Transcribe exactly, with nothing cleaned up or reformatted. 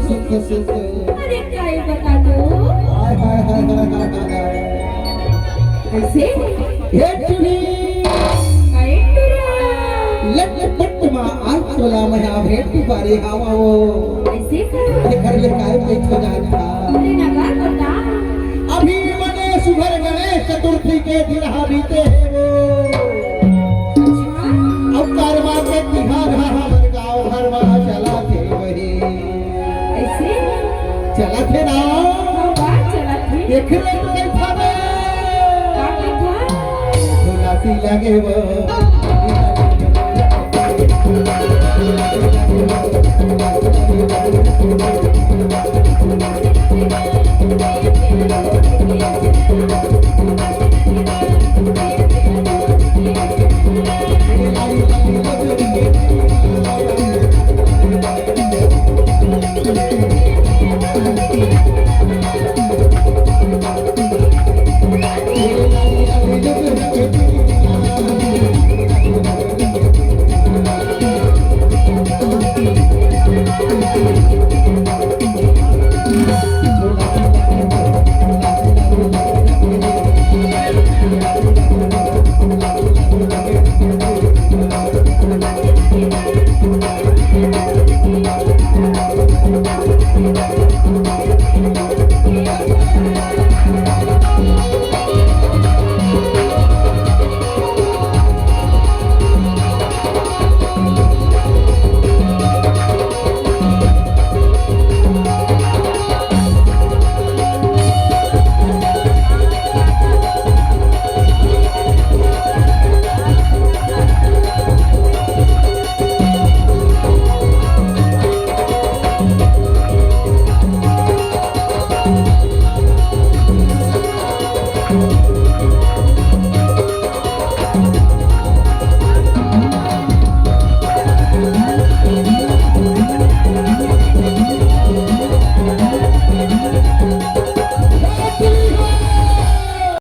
अरे, काय बता दो? हाय, हाय, हाय। कैसे? हे टुरी। काय टुरा? लटपट मा आज तोला मया भेंट बारी हावा वो। कैसे कर? ये घर ले काय बैठो जान था? अरे, नगा बता। अभी मने सुघर गणेश चतुर्थी के दिन हा बीते हे वो। अच्छा। अब कारवा के तिहार हा हमर गाँव घर मा चला थे वही। ऐसे? चलत हे ना? हाँ, बात चलत हे। देख ले तो कैसा बे? का कथा? फुलासी लगे वो।